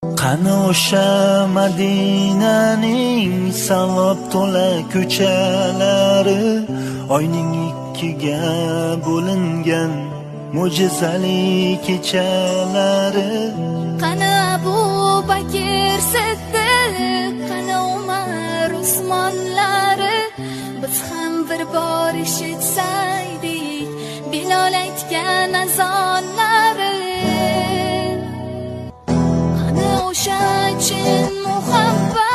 Qani o'sha Madinaning savob to'la ko'chalari, oyning ikkiga bo'lingan mo'jizali kechalari? Qani Abu Bakr Siddiq, qani Umar, Usmonlari? Biz ham bir bor eshitsaydik Bilol aytgan azonlari. Qani o'sha chin muhabbat?